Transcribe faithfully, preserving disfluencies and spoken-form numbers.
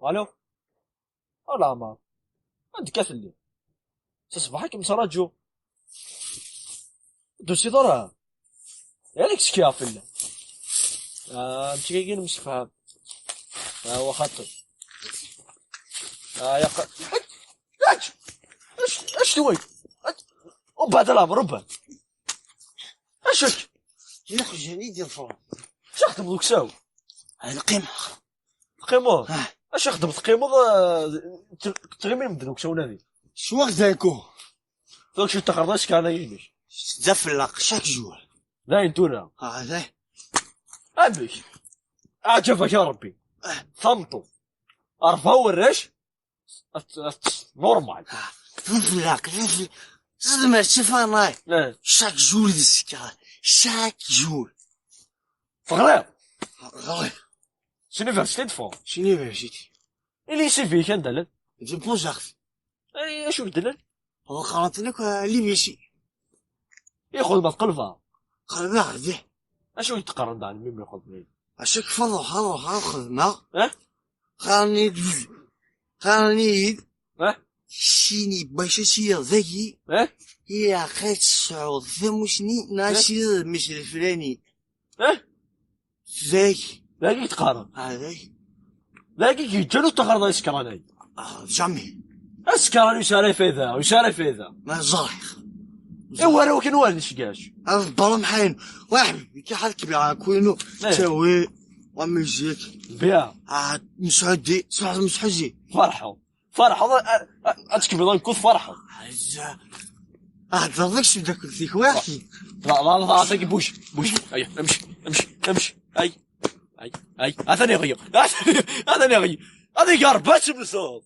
Alo. Ala Ɛmer. Anda-k a telli? S ṣṣbeḥ i kem-ttṛaǧuɣ. Ur d-tusiḍ ara. Yal skiɣ fell-am. Ah, amek akka i nemsefham? Ah, wa xaṭi. Ah, ya qa-, ač, ač, ač, ač tway? Ač, ubeɛd a Ɛmer, ubeɛd. Acu-k? Llan iqjan i d-iḍefren. Acu xeddmeḍ uksaw? Ad qqimeɣ. Teqqimeḍ? Ah. Acu xeddmeḍ teqqimeḍ, ah, t-, tettɣimim medden uksaw nadi? Cwiɣ dako. Tura acu teqqareḍ askar-agi-inek? D afellaq, chaque jour. Dayen tura. Ah, dayen. Amek? Aɛǧab-ak a Rebbi. Ah. Tameṭṭut. Rebɛa warrac. At, at, normal. Ah, d afellaq, d afellaq. Zedmer tifanaḍ. Eh. Chaque jour d sskeṛ. Chaque jour. Teɣriḍ? Ɣriɣ. S université d-teffɣeḍ? S université. Ili C V-k anda llan? Di Bujax. Ay, acu beddlen? Qqaren-ten akk, ah, les Messi. I xedmeḍ qelbeɣ? Qelbeɣ, dih. Acu i d-qqaren daɣen mi mmi xedmen? Acu k-faḍeɣ, xaḍeɣ, xaḍeɣ, xedmeɣ. Eh? Qqaren-iyi-d, qqaren-iyi-d. Eh? Cini, bac ad tiliḍ dagi. Eh? Ilaq ad tesɛuḍ tamusni, neɣ ad tiliḍ d mmi-s leflani. Eh? Dagi. Dagi i d-qqaren? Ah, dagi. Dagi i yeǧǧan ur teɣreḍ asekran-agi. Ah, jamais. Asekran ur yesɛi ara fayda, ur yesɛi ara fayda. Ma ẓriɣ. I warraw kan ur necgac. Ad ḍebbreɣ mḥayen. Wa ḥbibi, ki ḥad kbiɣ akuynu. Eh. Tawi, wa mizik. Biya. Ah, Mesɛudi, smaḥ Mesɛudi. Ferḥeḍ. Ferḥeḍ, a, a, ad tkemmleḍ ankut ferḥeḍ. Azza. Ah, ḍeḍ-ik s dak zik, wa ḥki. La, la, la, la, buj, buj. Ay, amci, amci, amci. Ay. Ay, ay, atan iɣeyyu. Atan iɣeyyu. Atan iɣeyyu. Ad igareb, ad temmteḍ.